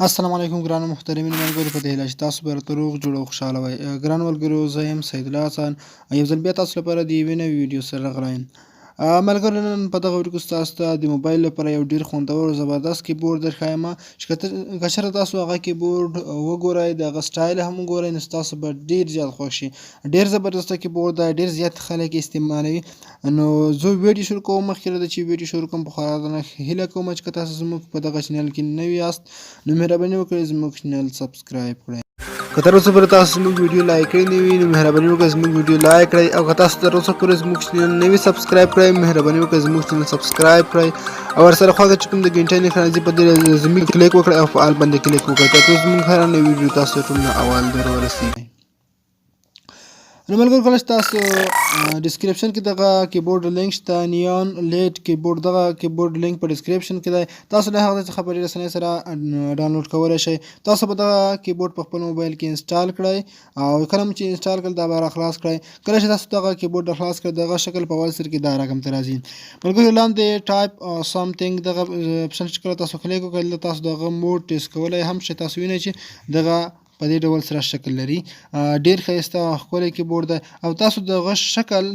السلام علیکم ګرانو محترمینو ملګرو، په دې هیله چې تاسو به راته روغ جوړ او خوشحاله وئ. ګرانو ملګرو، زه یم سیدالله حسن، یو ځل بیا تاسو لپاره د یوې نوې ویډیو سره راغلی یم. ملګرو، نن په دغه ویډیو کې تاسو ته د موبایل لپاره یو ډیر خوندور او زبردست کیبورډ درښایم چې که چېرته تاسو هغه کیبورډ وګورئ، د هغه سټایل هم وګورئ، نو ستاسو به ډیر زیات خوښ شي. ډیر زبردست کیبورډ دی، ډیر زیات خلک یې استعمالوي. نو زه ویډیو شروع کوم. مخکې له دې چې ویډیو شروع کوم، په خورا درنښت هیله کوم چې که تاسو زموږ په دغه چینل کې نوي یاست، نو مهرباني وکړئ زموږ چینل سبسکرایب کړئ. که تر اوسه پورې تاسو زموږ ویډیو لایک کړی نه وي، نو مهرباني وکړئ زموږ ویډیو لایک کړئ، او که تاسو تر اوسه پورې زموږ چینل نه وي سبسکرایب کړئ، مهرباني وکړئ زموږ چینل سبسکرایب کړئ او ورسره خواږه چې کوم د ګنټې نښه راځي، په دې لازمي کلیک وکړئ او په آل باندې کلیک وکړئ، ترڅو زموږ هره نوې ویډیو تاسو ټول نه اول در ورسیږي. نو ملګرو، کله چې تاسو ډیسکریپشن کې دغه کیبورډ لینک شته، نیون لیټ کیبورډ، دغه کیبورډ لینک په ډیسکریپشن کې دی، تاسو له هغه څخه په ډیره اسانۍ سره ډاونلوډ کولی شئ. تاسو به دغه کیبورډ په خپل موبایل کې انسټال کړئ او کله مو چې انسټال کړ، دا به را خلاص کړئ. کله چې تاسو دغه کیبورډ را خلاص کړئ، دغه شکل په اول سر کې دا رقم ته راځي. ملګرو، لاندې ټایپ سمثینګ دغه اپشن چې کله تاسو کلیک وکړئ، تاسو دغه موډ ټیسټ کولی هم شئ. تاسو وینئ چې دغه په دې ډول سره شکل لري. ډیر ښایسته او ښکلی کیبورډ دی او تاسو دغه شکل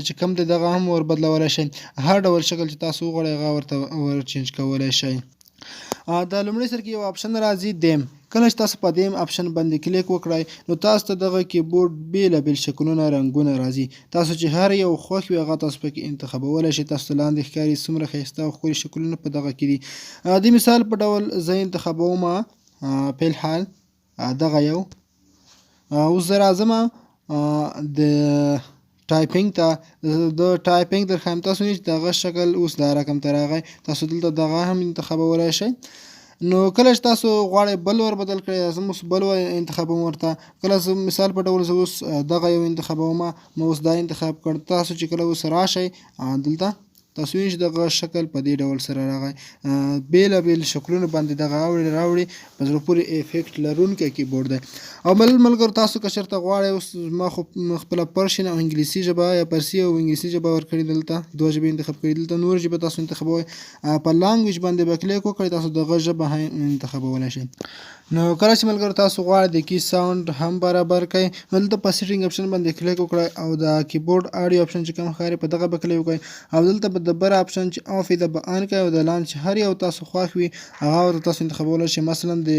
چې کوم دی، دغه هم ور بدلولی شئ. هر ډول شکل چې تاسو وغواړئ، هغه ورته ور چینج کولی شئ. د لومړي سر کې یو اپشن راځي، دیم. کله چې تاسو په دیم اپشن باندې کلیک وکړئ، نو تاسو ته دغه کیبورډ بېلابېل شکلونه، رنګونه راځي. تاسو چې هر یو خوښ وي، هغه تاسو پکې انتخابولی شئ. تاسو ته لاندې ښکاري څومره ښایسته او ښکلي شکلونه په دغه کې دي. د مثال په ډول زه انتخابوم فی الحال دغه یو. اوس زه راځم د ټایپینګ ته، د ټایپینګ درښایم. تاسو وینئ چې دغه شکل اوس دا رقم ته راغی. تاسو دلته دغه هم انتخابولی شئ. نو کله چې تاسو غواړئ بل ور بدل کړئ، زه اوس بل ور انتخابوم ورته. کله زه مثال په ډول زه اوس دغه یو انتخابوم، نو اوس دا انتخاب کړ. تاسو چې کله اوس راشئ دلته، تاسو وینئ چې دغه شکل په دې ډول سره راغی. بېلابېل شکلونو باندې دغه اوړي راوړي، په زړه پورې افیکټ لرونکی کیبورډ دی. او بل ملګرو، تاسو که چېرته غواړئ، اوس ما خو خپله پرشین او انګلیسي ژبه یا پرسي او انګلیسي ژبه ورکړې، دلته دوه ژبې انتخاب کړي. دلته نور ژبه تاسو انتخابوئ، په لانګویج باندې به کلیک وکړئ، تاسو دغه ژبه هم انتخابولی شئ. نو کله چې ملګرو تاسو غواړئ د کی ساوند هم برابر کړئ، نو دلته په سیټینګ اپشن باندې کلیک وکړئ او د کیبورډ آډیو اپشن چې کوم ښکاري، په دغه به کلیک وکړئ او دلته به د بر اپشن چې آف وي، دا به آن کړئ او د لاندې چې هر یو تاسو خوښ وي، هغه ورته تاسو انتخابولی شئ. مثلا د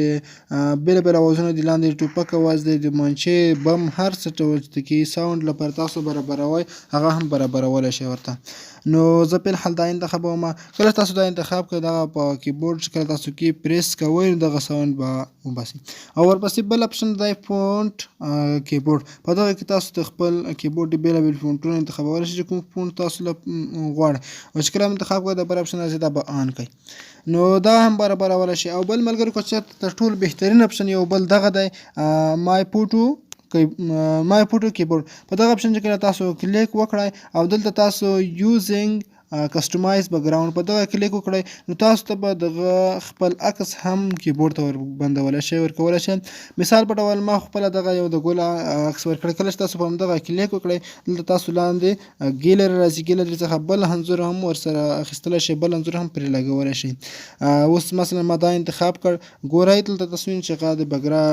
بېلابېل اوازونه د لاندې ټوپک اواز دی، د مانچې، بم، هر څه ډول چې د کی ساوند لپاره تاسو برابروئ، هغه هم برابرولی شئ ورته. نو زه په الحال دا انتخابوم. کله تاسو دا انتخاب کړئ، دغه په کیبورډ چې کله تاسو کی پریس کوئ، نو دغه ساوند به وباسي. او ورپسې بل اپشن دی، فونټ کیبورډ. په دغه کې تاسو د خپل کیبورډ د بېلابېل فونټونه انتخابولی شئ، چې کوم فونټ تاسو له غواړئ. او چې کله انتخاب کړئ، د بل اپشن راځي، دا به آن کړئ، نو دا هم برابرولی شئ. او بل ملګرو، که چېرته تر ټولو بهترین اپشن یو بل دغه دی، مای فوټو کیبورډ. په دغه اپشن چې کله تاسو کلیک وکړئ او دلته تاسو یوزینګ کسټمایز بکګراوند په دغه کلیک وکړئ، نو تاسو ته به دغه خپل عکس هم کیبورډ ته ور بندولی شئ، ورکولی شئ. مثال په ډول ما خپله دغه یو د ګل عکس ورکړی. کله چې تاسو په همدغه کلیک وکړئ، دلته تاسو لاندې ګیلري راځي، ګیلري څخه بل انځور هم ورسره اخیستلی شئ، بل انځور هم پرې لګولی شئ. اوس مثلا ما دا انتخاب کړ. ګورئ، دلته تاسو وینئ چې هغه د بګرا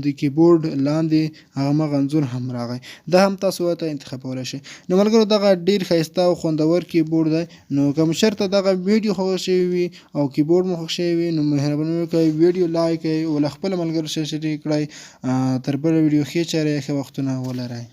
د کیبورډ لاندې هغه مغه انځور هم راغی. دا هم تاسو ورته انتخابولی شئ. نو ملګرو، دغه ډیر ښایسته او خوندور کیبورډ دی. نو که مو چېرته دغه ویډیو خوښ شوی وي او کیبورډ مو خوښ شوی وي، نو مهرباني وکړئ ویډیو لایک کړئ او له خپلو ملګرو سره شریک کړئ. تر بله ویډیو ښې چارې، ښه وختونه ولرئ.